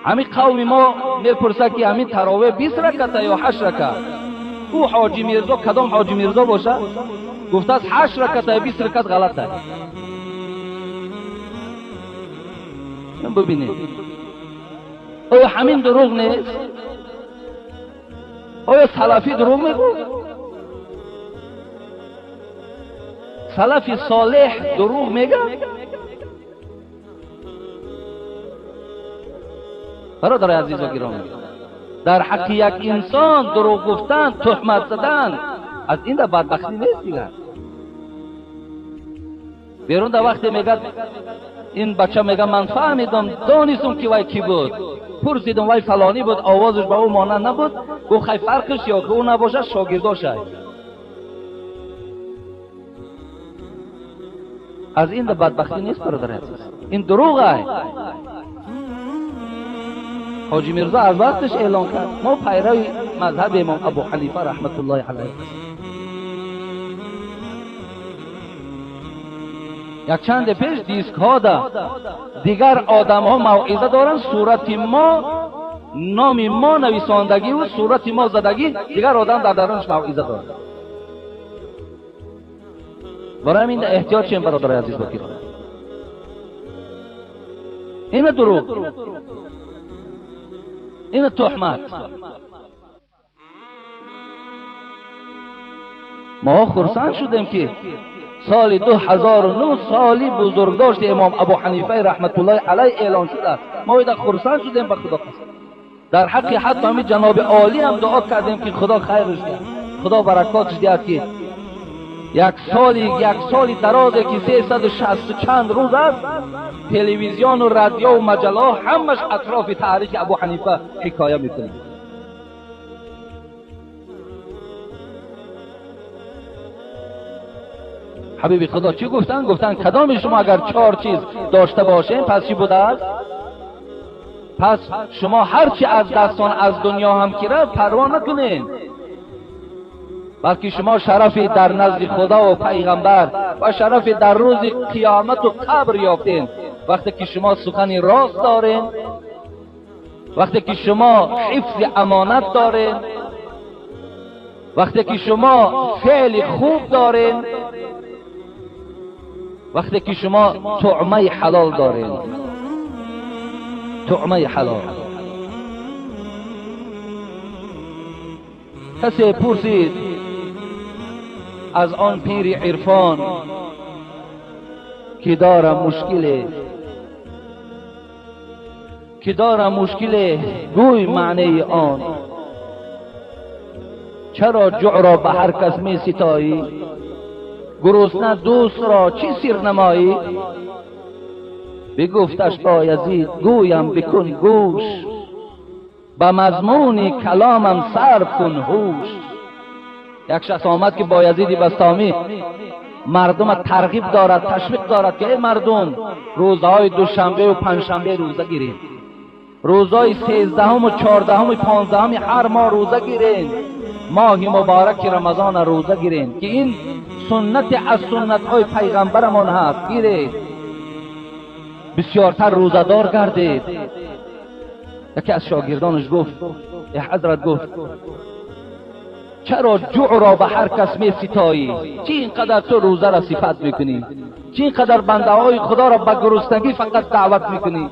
همین قوم ما میپرسه که همین تراویح 20 رکعت یا 8 رکعت؟ او حاجی میرزا کدام حاجی میرزا باشه گفته است 8 رکعت یا 20 رکعت غلط است. ببینید آیا همین دروغ نیست؟ آیا سلفی دروغ میگوید؟ سلفی صالح دروغ میگه؟ برادر عزیز و گرامی، در حق یک انسان دروغ گفتن، تهمت زدن، از این در بدبختی نیست دیگر. بیرون در وقتی میگه این بچه میگه من فهمیدم، دانستم که وای کی بود، پرسیدم وای فلانی بود، آوازش به او مانند نبود، گفت خی فرقش یا که او نباشه شاگرداشه. از این بدبختی نیست برادر عزیز، این دروغ است. حاجی میرزا از وقتش اعلان کرد ما پیرو مذهب امام ابو حنیفه رحمت الله علیه. یک چند پیش دیسک ها ده دیگر آدم ها موعظه دارن، صورت ما، نام ما نویساندگی و صورت ما زدگی، دیگر آدم در درونش موعظه دارن. برای همین احتیاط شیم برادر عزیز بکیر. این دروغ، این تهمت. ما خرسند شدیم که سال 2009 سالی بزرگداشت امام ابو حنیفه رحمت الله علیه اعلان شده است. ما ایده خرسند شدیم به خدا قسم. در حق حتی همین جناب عالی هم دعا کردیم که خدا خیرش دهد، خدا برکاتش دهد که یک سالی درازه که 360 چند روز است، تلویزیون و رادیو و مجله همش اطراف تاریخ ابو حنیفه حکایه میکنه. حبیب خدا چی گفتن؟ گفتن کدام شما اگر 4 چیز داشته باشین پس چی بوده است؟ پس شما هرچی از دستان از دنیا هم که رفت پروا نکنین، بلکه شما شرفی در نزد خدا و پیغمبر و شرفی در روز قیامت و قبر یافتین. وقتی که شما سخن راست دارین، وقتی که شما حفظ امانت دارین، وقتی که شما فعل خوب دارین، وقتی که شما طعمه حلال دارین، طعمه حلال. کسی پرسید از آن پیر عرفان که دارم مشکله، که دارم مشکله، گوی معنی آن. چرا جوع را به هر کس می ستایی، گرسنه دوست را چی سیر نمایی؟ بگفتش بایزید گویم بکن گوش، به مضمون کلامم صرف کن هوش. یک شخص آمد که بایزید بسطامی مردم ترغیب دارد، تشویق دارد که ای مردم روزهای دوشنبه و پنجشنبه روزه گیرین، روزهای 13 و 14 و 15 هر ماه روزه گیرین، ماه مبارک رمضان روزه گیرین که این سنت از سنت های پیغمبرمان هست، گیرید، بسیارتر روزه‌دار گردید. یکی از شاگردانش گفت، ای حضرت، گفت چرا جوع را به هر کس می ستایی؟ چی اینقدر تو روزه را صفت میکنی؟ چی اینقدر بنده های خدا را به گرسنگی فقط دعوت میکنی؟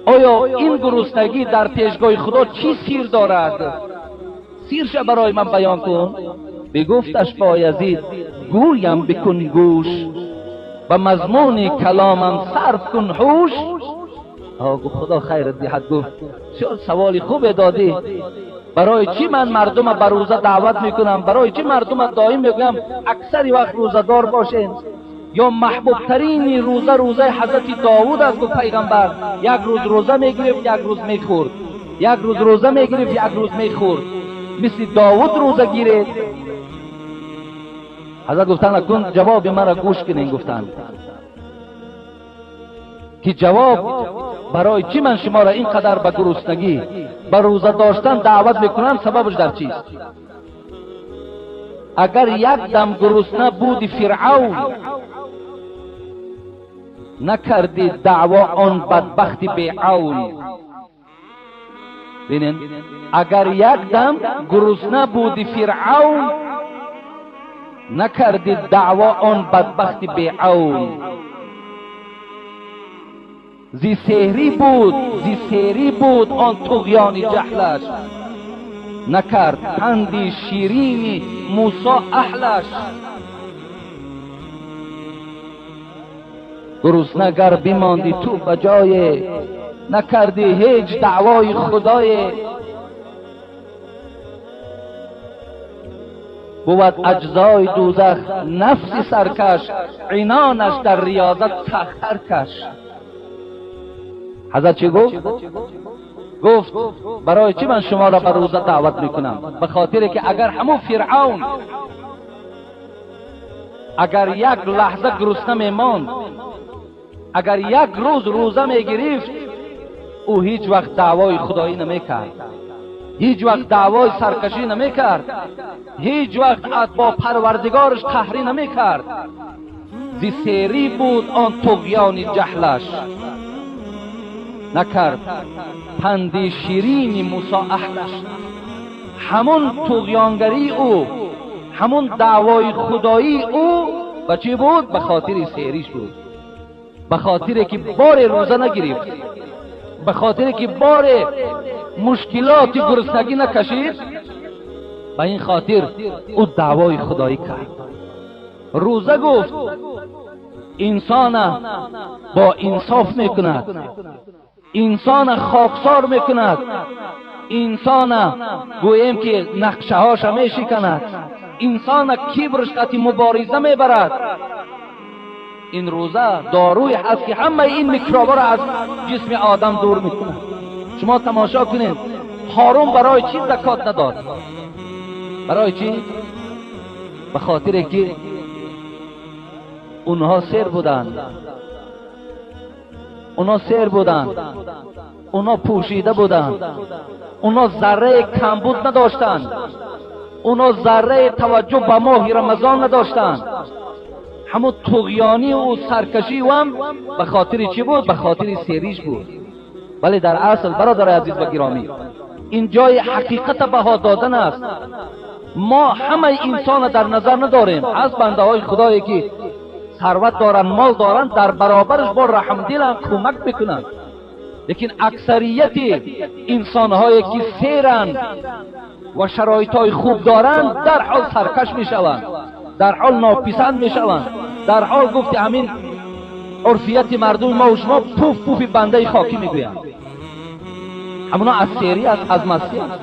آیا این گرسنگی در پیشگاه خدا چی سیر دارد؟ سیرش برای من بیان کن. بگفتش بایزید گویم بکن گوش، به مضمون کلامم صرف کن هوش. خدا خیرت دهد. گفت بسیار سوالی خوب دادی. برای چی من مردم به روزه دعوت میکنم؟ برای چی مردم دائم میگم اکثر وقت روزه دار باشین؟ یا محبوب ترین روزه روزه حضرت داوود است. گفت پیغمبر یک روز روزه میگرفت، یک روز میخورد، یک روز روزه میگرفت، یک روز میخورد. مثل داوود روزه گیرید. حضرت گفتن اکنون جواب مرا گوش کنین. گفتن که جواب برای چی من شما را اینقدر به گرسنگی، به روزه داشتن دعوت میکنم، سببش در چیست؟ اگر یک دم گرسنه بودی فرعون، نکردی دعوا آن بدبخت بیعون. ببینین، اگر یک دم گرسنه بودی فرعون، نکردی دعوا آن بدبخت بیعون. زی سحری بود، زی سحری بود آن طغیان جهلش، نکرد پندی شیرینی موسی اهلش. گرسنه گر بماندی تو به جای، نکردی هیچ دعوای خدای. بود اجزای دوزخ نفس سرکش، عنانش در ریاضت سختر کش. حضرت چی گفت؟ گفت برای چی من شما را به روزه دعوت میکنم؟ به خاطر که اگر همون فرعون اگر یک لحظه گرسنه میماند، اگر یک روز روزه میگرفت، او هیچ وقت دعوای خدایی نمیکرد، هیچ وقت دعوای سرکشی نمیکرد، هیچ وقت با پروردگارش قهری نمیکرد. زی سیری بود آن طغیان جهلش، نکرد پند شیرین موسی اهلش. همون طغیانگری او، همون دعوای خدایی او به چی بود؟ به خاطر سیریش بود، به خاطر که بار روزه نگرفت، به خاطر که بار مشکلات گرسنگی نکشید. به این خاطر او دعوای خدایی کرد. روزه گفت انسان با انصاف میکند، انسان خاکسار میکند، انسان گوییم که نقشه هاش میشکند، انسان کبرش قطعی مبارزه میبرد. این روزه داروی هست که همه این میکروبا را از جسم آدم دور میکنه. شما تماشا کنید قارون برای چی زکات نداد؟ برای چی؟ به خاطر که اونها سیر بودند، اونا سیر بودند، اونا پوشیده بودند، اونا ذره کمبود نداشتند، اونا ذره توجه به ماه رمضان نداشتند. همون طغیانی و سرکشی و هم به خاطر چی بود؟ به خاطر سیریش بود. ولی در اصل برادر عزیز و گرامی، این جای حقیقت بها دادن است. ما همه انسان در نظر نداریم. از بنده های خدایی که ثروت دارن، مال دارن، در برابرش با رحم دل هم کمک میکنن. لیکن اکثریت انسان هایی که سیرن و شرایط های خوب دارن، در حال سرکش میشوند، در حال ناپسند میشوند، در حال گفت همین عرفیت مردم ما و شما پوف پوف بنده خاکی میگویند. همونا از سیری است، از مستی است.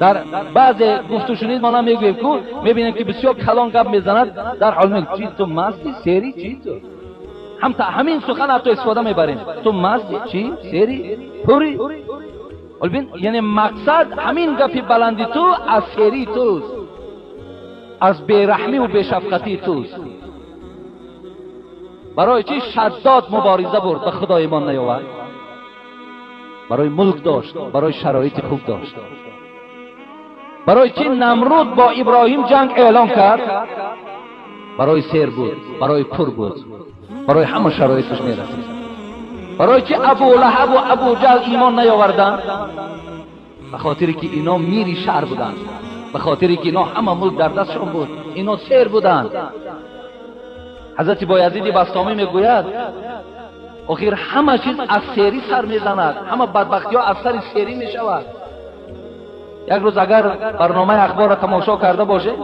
در بعض گفت و شنید ما میگوییم که میبینیم که بسیار کلان گپ میزند، در حال میگه چی تو مستی سیری چی تو؟ هم تا همین سخن حتی استفاده میبریم، تو مستی چی سیری پوری. Яъне мақсад ҳамин гапи баланди ту аз серии туст, аз бераҳмиву бешафқатии туст. Барои чӣ Шаддод мубориза бурд, ба Худо имон наёвард? Барои мулк дошт, барои шароити хуб дошт. Барои чӣ Намруд бо Иброҳим ҷанг эълон кард? Барои сер буд, барои пур буд, барои ҳама шароиташ мерасид. Барои чӣ Абу Лаҳабу Абу Ҷаҳл имон наёварданд? Ба хотире ки ино мири шаҳр буданд, ба хотире ки ино ҳама мулк дар дастшон буд, ино сер буданд. Ҳазрати Боязиди Бастомӣ мегӯяд, охир ҳама чиз аз серӣ сар мезанад, ҳама бадбахтиҳо аз сари серӣ мешавад. Як рӯз агар барномаи ахборро тамошо карда бошед,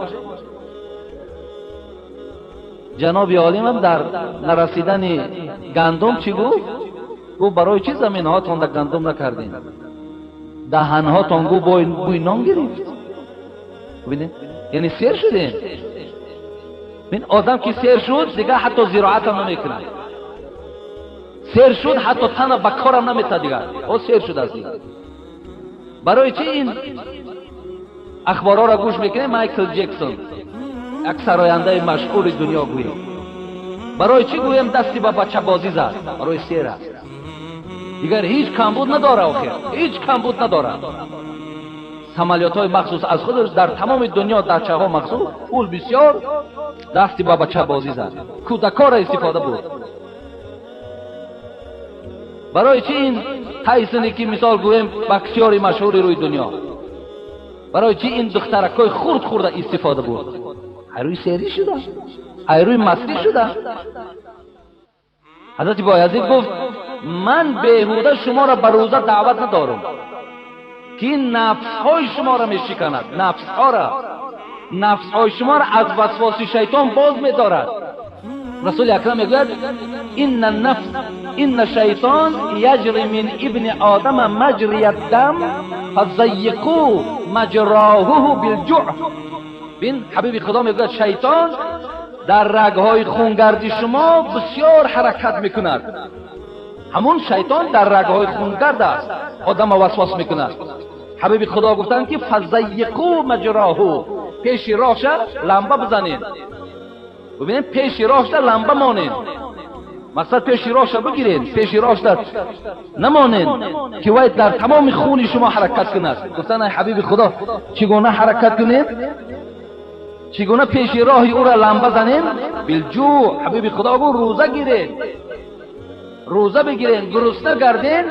ҷаноби олимам дар нарасидани гандум чӣ гуфт? Гуфт барои чӣ заминҳоятон дар гандум накардем? Даҳанҳотон гуфт бӯи нон гирифт. Бибинед, яъне сер шудем. Бин, одам ки сер шуд, дигар ҳатто зироатам намекунад. Сер шуд, ҳатто тана ба корам наметад дигар. О, сер шудааст дигар. Барои чӣ ин ахборҳоро гӯш мекунем? Майкл Ҷексон, як сарояндаи машҳури дунё гӯем. Барои чӣ гӯем дасти ба бачабозӣ зад? Барои сер аст. Дигар ҳеҷ камбуд надора, охир ҳеҷ камбуд надора. Самолётҳои махсус аз худаш дар тамоми дунё дачаҳо махсус, пул бисёр, дасти ба бачабозӣ зад. Кӯдакҳоро истифода буд. Барои чӣ ин Тайсоне ки мисол гӯем боксёри машҳури рӯи дунё, барои чӣ ин духтаракҳои хурд хурда истифода буд? Айрӯи серӣ шуда, айрӯи мастӣ шуда. Ҳазрати Боязид гуфт, ман беҳуда шуморо ба рӯза даъват надорам, ки ин нафсҳои шуморо мешиканад, нафсҳоро, нафсҳои шуморо аз васвоси шайтон боз медорад. Расули акрам мегӯяд, инна нафс, инна шайтон яҷри мин ибни одама маҷрия дам фазайиқу маҷроҳуҳу билҷӯъ. Бин, ҳабиби Худо мегӯяд, шайтон дар рагҳои хунгарди шумо бисёр ҳаракат мекунад. Ҳамун шайтон дар рагҳои хунгард аст, одамро васвас мекунад. Ҳабиби Худо гуфтанд ки фазайиқу маҷроҳу, пеши роҳша ламба бизанед. Бибинед, пеши роҳша ламба монед. Мақсад пеши роҳша бигиред, пеши роҳша намонед ки вай дар тамоми хуни шумо ҳаракат кунад. Гуфтанд, ай ҳабиби Худо, чӣ гуна ҳаракат кунед? Чӣ гуна пеши роҳи ӯро ламба занем? Билҷӯъ. Ҳабиби Худо гуфт, рӯза гиред, рӯза бигиред, гурусна гардед,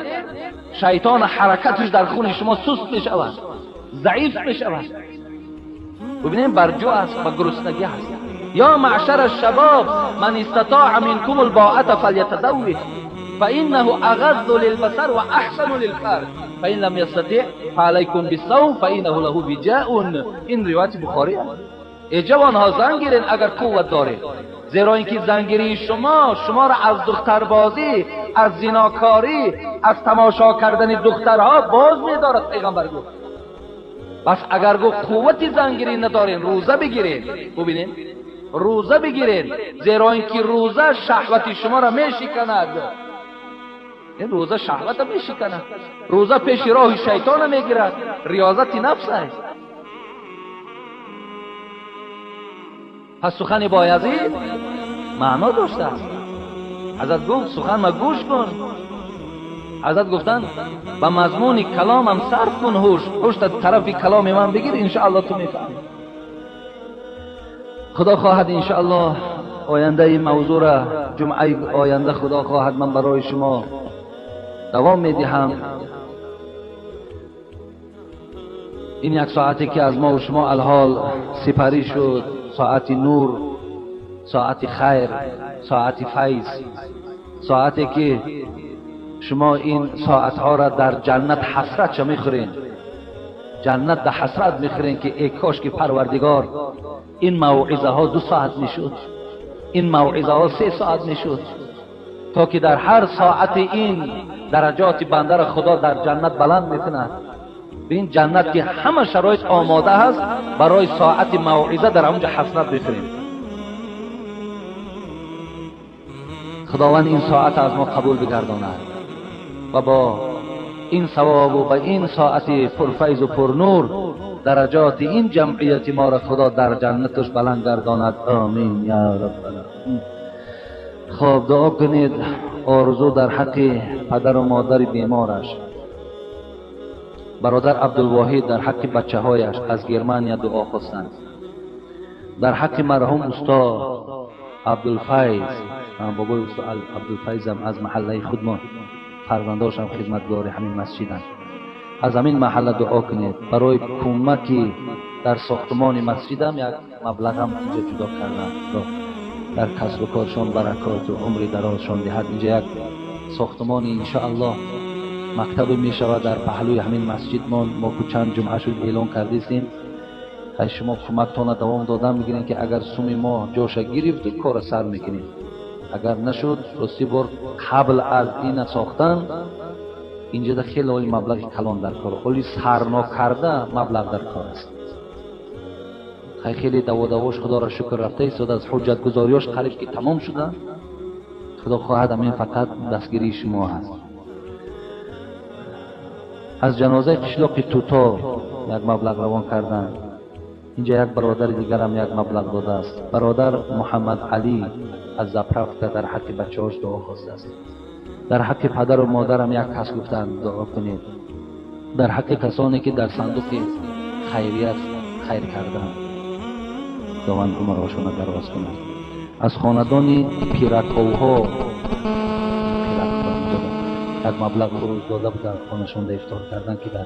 шайтон ҳаракаташ дар хуни шумо суст мешавад, заиф мешавад. Бибинем, бар ҷӯъ аст, ба гуруснагӣ аст. یا معشر الشباب من استطاع منكم الباءة فليتزوج فإنه أغض للبصر وأحسن للفرج فإن لم يستطع فعليكم بالصوم فإنه له وجاء. این روایت بخاری است. ای جوانها زن گیرین اگر قوت دارید، زیرا اینکه زنگیری شما شما را از دختربازی، از زیناکاری، از تماشا کردن دخترها باز می‌دارد. پیغمبر گفت بس اگر گفت قوت زنگیری ندارین، روزه بگیرین. ببینین، روزه بگیرین، زیرا اینکه روزه شهوت شما را میشکند. این روزه شهوت میشکند، روزه پیش راه شیطان میگیرد، ریاضت نفس است. پس سخن بایزید معنا داشته است. حضرت گفت سخن ما گوش کن. حضرت گفتند به مضمون کلامم صرف کن هوش، هوش طرف کلام من بگیر، انشاءالله تو میفهمی. خدا خواهد انشاءالله آینده این موضوع را جمعه آینده خدا خواهد من برای شما دوام میدهم. این یک ساعتی که از ما و شما الحال سپری شد، ساعت نور، ساعت خیر، ساعت فیض، ساعتی که شما این ساعتها را در جنت حسرت چه میخورین، جنت در حسرت میخورین که ای کاش که پروردگار این موعظه ها 2 ساعت میشد، این موعظه ها 3 ساعت میشد، تا که در هر ساعت این درجات بنده را خدا در جنت بلند میکند. به این جنت که همه شرایط آماده هست برای ساعت موعظه، در اونجا حسرت بخوریم. خداوند این ساعت از ما قبول بگرداند و با این ثواب و به این ساعت پرفیض و پرنور درجات این جمعیت ما را خدا در جنتش بلند گرداند. آمین یا رب العالمین. خب دعا کنید آرزو در حق پدر و مادر بیمارش، برادر عبدالواحد در حق بچه هایش از گرمانیا دعا خواستند، در حق مرحوم استاد عبدالفیض، بابای استاد عبدالفیض هم از محله خودمان، فرزنداش هم خدمتگار همین مسجدند، از همین محله دعا کنید برای کمکی در ساختمان مسجد هم یک مبلغ هم اینجا جدا کردند، در کسب و کارشان برکات و عمر درازشان دهد. اینجا یک ساختمان انشاءالله مکتب می شود در پهلوی همین مسجد. ما چند جمعه شد اعلان کردیم، شما کمکتان دوام دادن میگیرین که اگر سومی ما جوش گرفت کار سر میکنیم، اگر نشد راستی بار قبل از این ساختن اینجا در خیلی عالی مبلغ کلان در کار، ولی سرنا کرده مبلغ در کار است. خیلی دوا دواش خدا را شکر رفته است، از حجت گذاریاش قریب که تمام شده، خدا خواهد همین فقط دستگیری شما هست. از جنازه قشلاق توتا یک مبلغ روان کردن، اینجا یک برادر دیگر هم یک مبلغ داده است، برادر محمد علی از زپرفت در حق بچه‌هاش دعا خواسته است. در حق پدر و مادرم یک کس گفتند دعا کنید، در حق کسانی که در صندوق خیریت خیر کردند خداوند عمرهاشون را دراز کند. از خاندان پیرکاوها یک مبلغ روز داده بودند، خانه‌شان در افطار کردن که در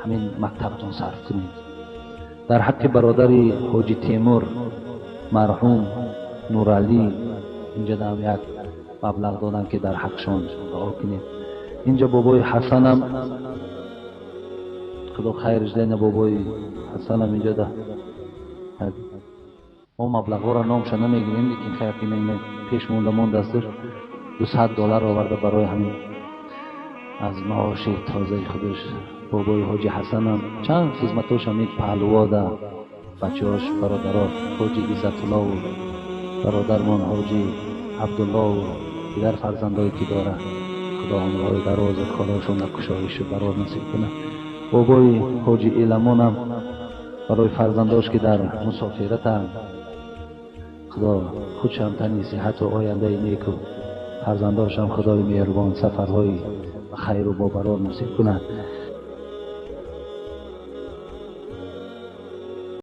همین مکتبتان صرف کنید. در حق برادر حاجی تیمور مرحوم نورعلی اینجا هم یک مبلغ دادن که در حقشان دعا کنید. اینجا بابای حسنم خدا خیرش ده، بابای حسنم اینجا ده ما مبلغ را نامش نمیگیریم، لیکن خیر که پیش مونده مونده است، $200 آورده برای همین از معاش تازه خودش. بابای حاجی حسنم چند خدمتاش هم یک پهلوا ده، بچه‌هاش برادرها حاجی عزت الله و برادرمان حاجی عبدالله و دیگر فرزندایی که داره، خدا عمرهای دراز و کاراشون کشایش برار نصیب کنه. بابای حاجی ایلمانم برای فرزنداش که در مسافرتن، خدا خودشم تنی صحت و آینده نیک و فرزنداشم خدای مهربان سفرهای خیر و با برار نصیب کنه.